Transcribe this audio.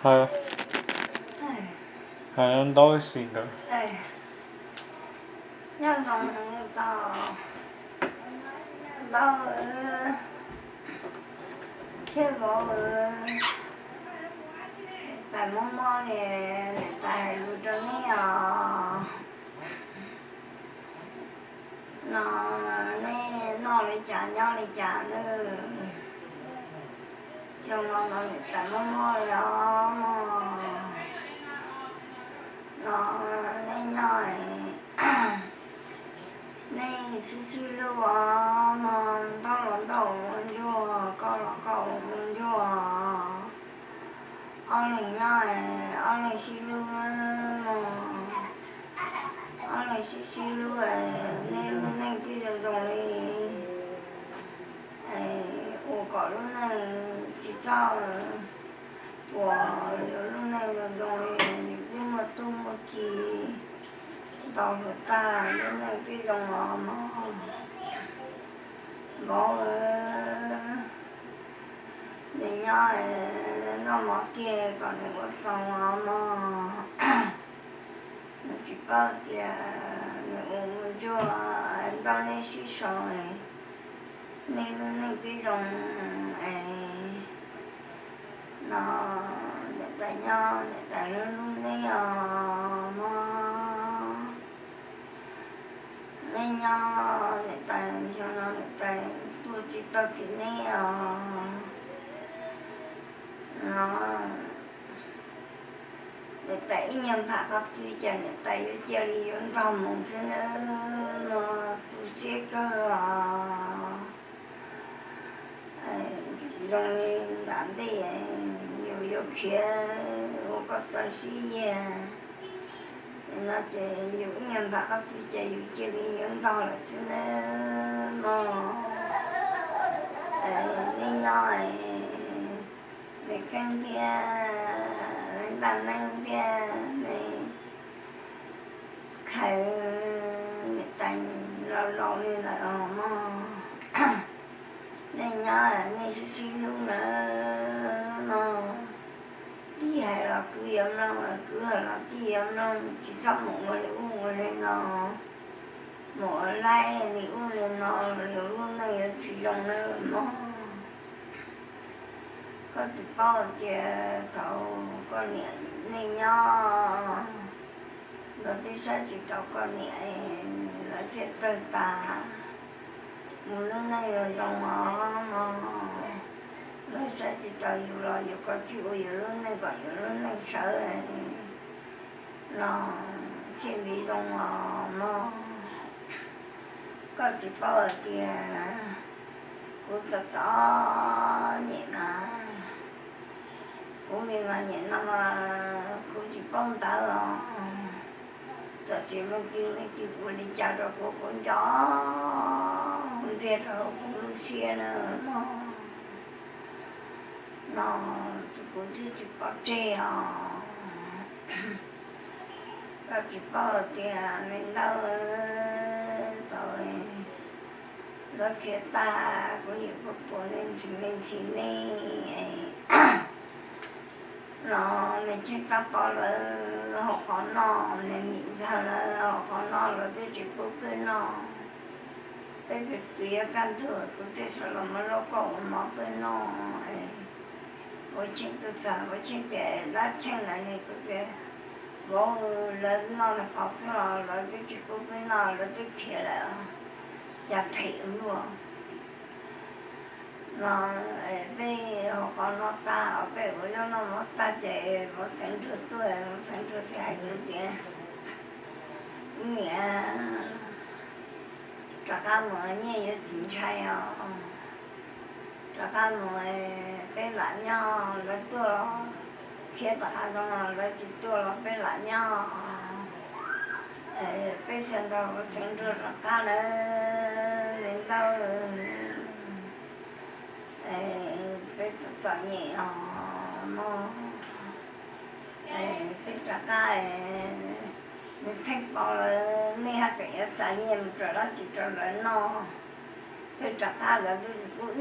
Hais, hais ntaub xim ntawd. Nyob zoo tau ntaub, thiab vauv, niam tais mob mob li, niam tais hais lus rau nej os. No nej noj li cas nyob li cas nawb? Xyoo no no niam tais mob mob li os mog. No nej nyob, nej sib sib hlub os mog, ntaub los ntaub ua ntsuag, koj los koj ua ntsuag. Ob leeg nyob, ob leeg sib hlub mog, ob leeg sib sib hlub, nej lub neej thiaj zoo zoo li. Ua kom lub neej tsis txhob puas li, lub neej zoo zoo li, yus twb muaj tub muaj ki ntau hluav tag, lub neej twb zoo los mog. Vauv, nws nyob noj mov kiag kom nws ua tau os mog. Nws tsis paub tias nws ua ntsuag ntaub neb sib sau, nej lub neej twb zoo es no niam tais nyob niam tais hlub hlub neb os mog. Nej nyob niam tais, xyoo no niam tais tuaj tsis tau tim nej os. No niam tais ib nyuag npam qhov twg ces niam tais yuav cia li yuav ntog mus xwb nawb, no tu siab kawg os. Tsis zoo li nram ntej, yus yuav khiav ua koj tau sib yiag no ces yus ib nyuag npam qhov twg ces yus cia li yuav ntog lawm xwb nawb mog. Nej nyob me keeb thiab me ntaj neeb thiab me khawv, niam tais laus laus li lawm os mog. Nej nyob nej sib sib hlub nawb mog. Tij hais los kwv yuav mloog, kwv hais los tij yuav mloog, tsis txhob mus ua li ub ua li no, mus ua laib li ub li no, yus lub neej yuav tsis zoo nawb mog. Koj tsis paub tias thaum koj niam nej nyob, lawv twb saib tsis taus koj niam, lawv thiaj tawg tas. Mus lub neej yuav zoo os mog, lawv saib tsis taus yus los yus, koj thiaj ua yus lub neej kom yus lub neej sawv los thiaj li zoo os mog. Koj tsis paub hais tias kuv txom txom nyem mas, kuv li mas nyem no mas kuv tsis paub ntawv os. Txawm tsis muaj leej twg ua li cas rau kuv, kuv nco ntxiag rau kuv lub siab na mog. No kuv twb tsis pom tseg os. Koj tsis paub tias me ntawd thaum lawv khiav tag kuv yim kuj pom nej ntxhi me ntxhi nej no, nws cheeb tsam pom lawv hauv qhov no, nws nim ntxawg lawv hauv qhov no, lawv twb tsis pub peb noj. Peb piav piav kaj ntug kuv thiaj sawv los muab lauj kaub ua mov peb noj. Ua cheeb tuaj txog ua cheeb tias dab cheeb lawv ne, kuv tias vauv, lawv noj nws qhov xwb los lawv twb tsis pub peb noj, lawv twb khiav lawm, cas phem ua luaj. No peb hauv qhov no tag, peb ua zaub noj mov tag ces vauv Xeev Nruag tuaj, vauv Xeev Nruag thiaj hais kuv tias, niam, rov qab mus nyiaj yuav tsis ntshai os. Rov qab mus, peb lam nyob, lawv tuaj khiav tom hav zoov los lawv tsis tuaj los peb lam nyob. Peb thiaj nrog vauv Xeev Nruag rov qab lawm, li ntawd. Peb txom txom nyem os mog. Peb rov qab, nws theej pom lawv, nej haj tseem yuav xa nyiaj mus rau dab tsi rau lawv noj. Peb rov qab lawv twb tsis pub wb